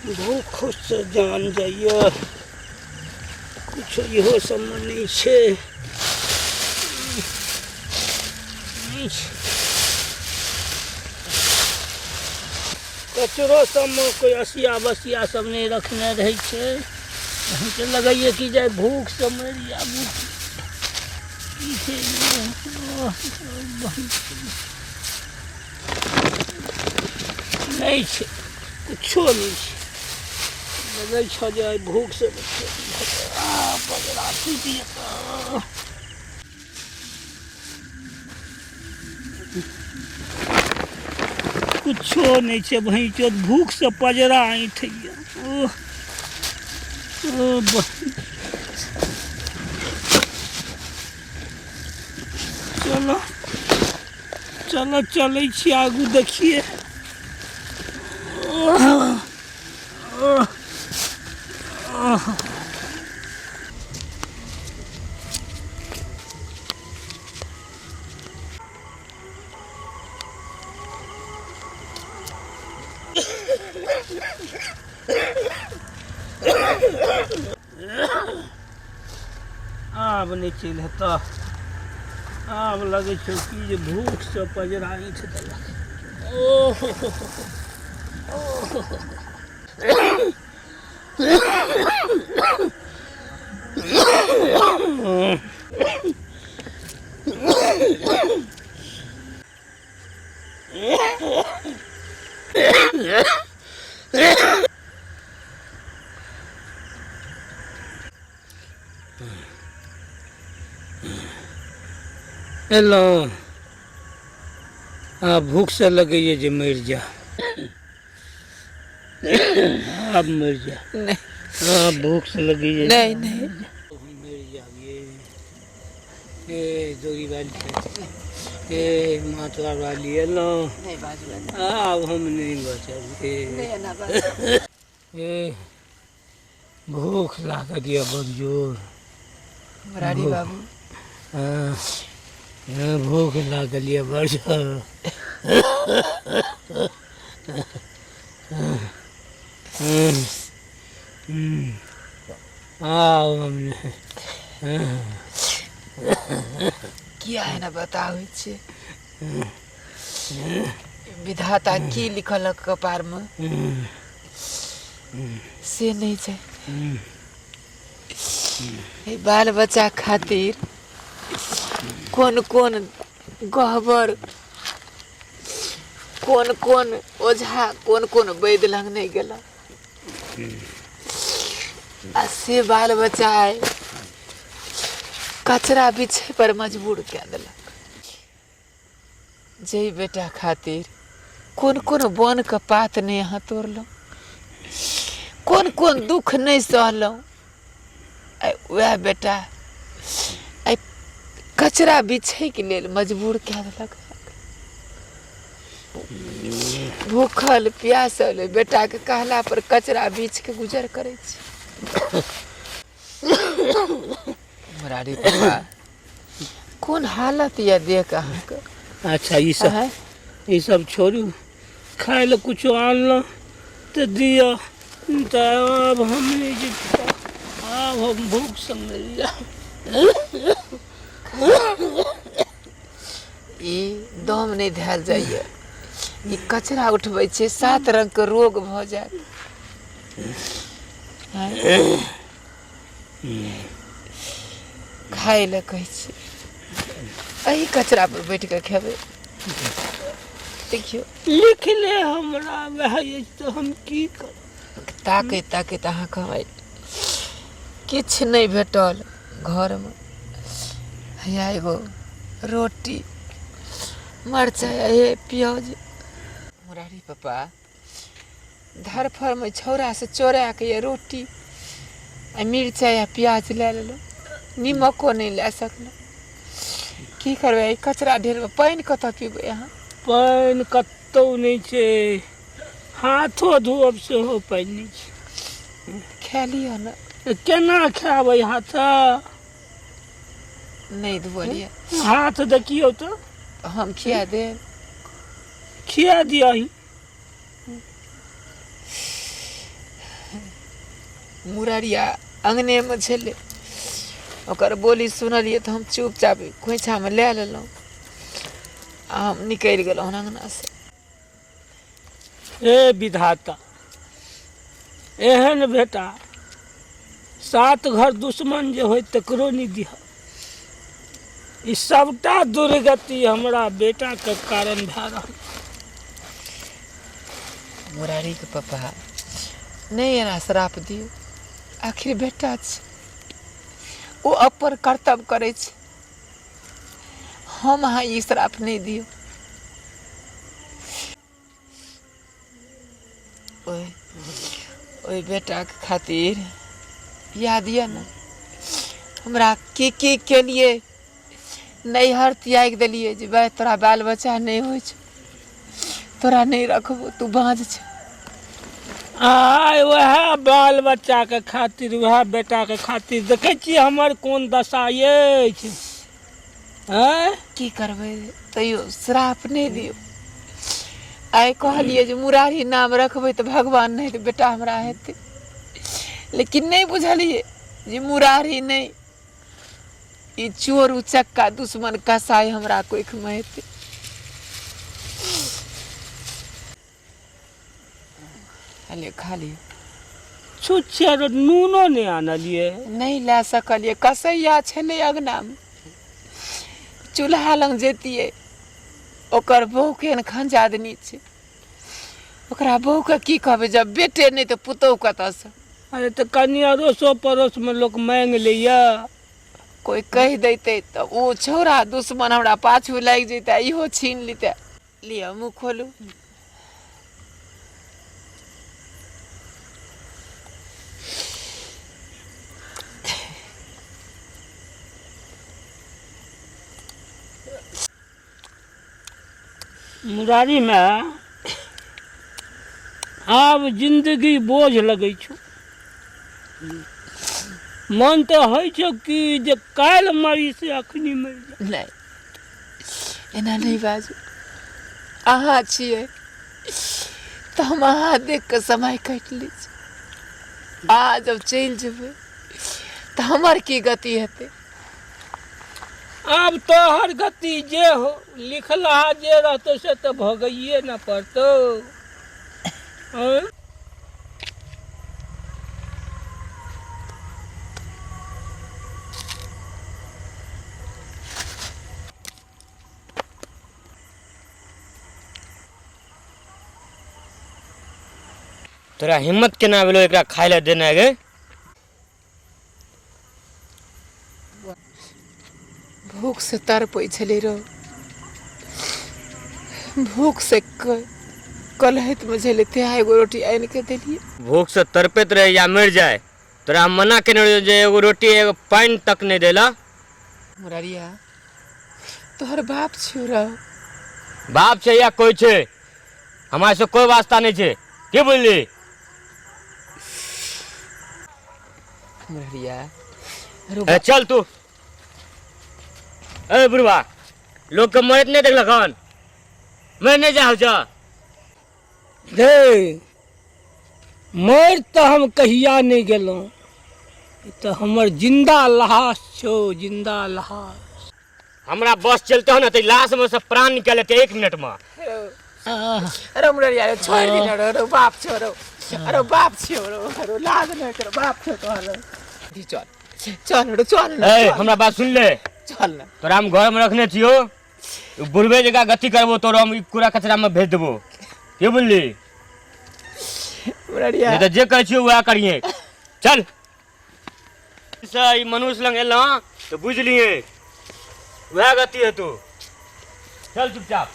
भूखसँ जान जाइए, किछो इहो सबमे नहि छै, नहि छै। कचरो सबमे कोइ असिया बसिया सब नहि रखने रहै छै। अहाँके लगैए कि जे भूखसँ मरि जाबू। की छै? नहि छै, कुछो नहि छै। लगै छह जे आइ भूखसँ बजरा टूटि जेतऽ। कुछो नहि छै भैंचोद, भूखसँ पजरा ऐंठैए। ओह ओ, चलो चलो, चलै छी आगू, देखिए। आब नहि चलि हेतऽ। आब लगै छौ कि जे भूखसँ पजरा ऐंठ देलक। ओहो ओहो, एलहुँ आ भूखसँ लगैए जे मरि जा, आब मरि जा। नहीं। हाँ, भूख से लगैए। नहीं नहीं, मरि जाब। ये ए जोगी वाली, ए माता वाली, एलहुँ। नहीं बाजू। आब हम नहीं बचब। ए नहीं, एना बाजू। ए भूख लागल यऽ बड़ जोर। मुरारी बाबू। हाँ, हाँ, भूख लागल यऽ बड़ जोर। आब हम नहि। किया एना बताबै छियै? विधाता की लिखलक कपारमे से नहि छै। एहि बाल बच्चा खातिर कोन कोन गहबर, कोन कोन ओझा, कोन कोन वैद्य लग नहि गेलहुँ, आ से बाल बच्चा आइ कचरा बिछै पर मजबूर कए देलक। जाहि बेटा खातिर कोन कोन वनके पात नहि अहाँ तोड़लहुँ, कोन कोन दुख नहि सहलहुँ, आइ उएह बेटा आइ कचरा बिछैके लेल मजबूर कए देलक। भूखल प्यासल बेटाके कहला पर कचरा बीछके गुजर करै छी। मुरारी पापा, कोन हालत यऽ देख अहाँके? अच्छा, ई सब आँय? ई सब छोड़ू, खाय लए कुछो आनलहुँ तऽ दिअ। तऽ आब हम नहि जे, आब हम भूखसँ मरि जायब। ई दम नहि धयल जाइए। ई कचरा उठबै छै, सात रंगके रोग भऽ जायत। आँय? खाय लए कहै छी, एहि कचरा पर बैठ कऽ खेबै? देखियौ, लिखले हमरा वएह अछि तऽ हम की करब? ताकैत ताकैत अहाँके हम आइ किछु नहि भेटल घरमे। हैया एगो रोटी, मरचाइ, हे प्याज। मुरारी पप्पा, धरफड़मे छौड़ासँ चोरा कऽ ये रोटी आ मिरचाइ आ प्याज लए लेलहुँ, निमको नहि लए सकलहुँ। की करबै? एहि कचरा ढेरमे पानि कतऽ पीबै अहाँ? पानि कतहु नहि छै, हाथो धोअब सेहो पानि नहि छै। खा लिअ ने। केना खायब हाथ? नहि धोअलियै? हाथ देखियौ तऽ। हम खिया देब। खिया दिअ। मुरारिया अङ्गनेमे छलै, ओकर बोली सुनलियै तऽ हम चुपचाप खोँइछामे लए लेलहुँ आ हम निकलि गेलहुँ अङ्गनासँ। हे विधाता, एहन बेटा सात घर दुश्मन जे होय तकरो नहि दिह। ई सबटा दुर्गति हमरा बेटाके कारण भए रहल। मुरारीके पप्पा, नहि एना श्राप दियौ, आखिर बेटा छै, ओ अपन कर्तव्य करै छै। हम अहाँ ई श्राप नहि दियौ। ओहि ओहि बेटाके खातिर याद यऽ ने हमरा की की केलियै? नैहर त्यागि देलियै जे भाय तोरा बाल बच्चा नहि होइ छौ, तोरा नहि रखबो, तू बाँझ छ। आइ वएह बाल बच्चाके खातिर, वएह बेटाके खातिर देखै छियै हमर कोन दशा अछि। आँय, की करबै, तैयो श्राप नहि दियौ। आइ कहलियै जे मुरारी नाम रखबै तऽ भगवान नहि तऽ बेटा हमरा हेतै, लेकिन नहि बुझलियै जे मुरारी नहि, ई चोर उचक्का दुश्मन कसाई हमरा कोखिमे हेतै। अले खा लिअ। छुच्छे नूनो नहि आनलियै। नहि लए सकलियै, कसैया छलै अङ्गनामे, चूल्हा लग जैतियै, ओकर बहु केहन खंजादनी छै, ओकरा बहुके की कहबै, जब बेटे नहि तऽ पुतोहु कतऽसँ। अरे तऽ कनि अड़ोसो पड़ोसमे लोक माँगि लैए। कोइ कहि दैतै तऽ ओ छौड़ा दुश्मन हमरा पाछू लागि जैतै, इहो छीन लितै। लिअ, मुँह खोलू। मुरारीमे आब जिन्दगी बोझ लगै छौ। मन तऽ होइ छौ कि जे काल्हि मरी से अखनी मरि जा। नहि, एना नहि बाजू। अहाँ छियै तऽ हम अहाँ देख कऽ समय काटि लै छी। अहाँ जब चलि जेबै तऽ हमर की गति हेतै? आब तोहर गति जे हो, लिखलहा जे रहतौ से तऽ भोगैए ने पड़तौ। आँय? तोरा हिम्मत केना भेलो एकरा खाय लए देनाइ गे? भूख से तड़पै छलै रौ, भूख से कलहैतमे छलै, तेँ एगो रोटी आनि कऽ देलियै। भूख से तड़पैत रहे या मरि जाए, तोरा हम मना केने रहियौ जे एगो रोटी एगो पानि तक नहि देला। मुरारिया, तोहर बाप छियौ रौ। बाप छै या कोइ छै, हमरा से कोइ वास्ता नहि छै, की बुझली? मुरारिया। ए, चल तू। ए बुढ़वा, लोग के मरैत नहि देखलक हन? मरि नहि जा हो। रे, मरि तऽ हम कहिया नहि गेलहुँ, ई तऽ हमर जिन्दा लहास छौ, जिन्दा लहास। हमरा बस चलते ने तऽ लाश में से प्राण निकाल लेते एक मिनट में। अरे मुरारिया रे, छोड़ दी रे, रे बाप छो रे, अरे बाप छियो रे, अरे लाज नहि कर, बाप छो तोहर रे। दी चल चल रे, चल ने। ए, चल। हमरा बात सुन ले। चल ने। तोरा हम घर में रखने छियो, बुढ़बे जगह गति करबो तोरा हम ई कूड़ा कचरा में भेज देबो, के बुझली? मुरारिया। नहीं तऽ जे कहै छियो वएह करिए। चल से ई मनुष्य लग एलहुँ तऽ बुझलिए वएह गति हेतौ। चल चुपचाप।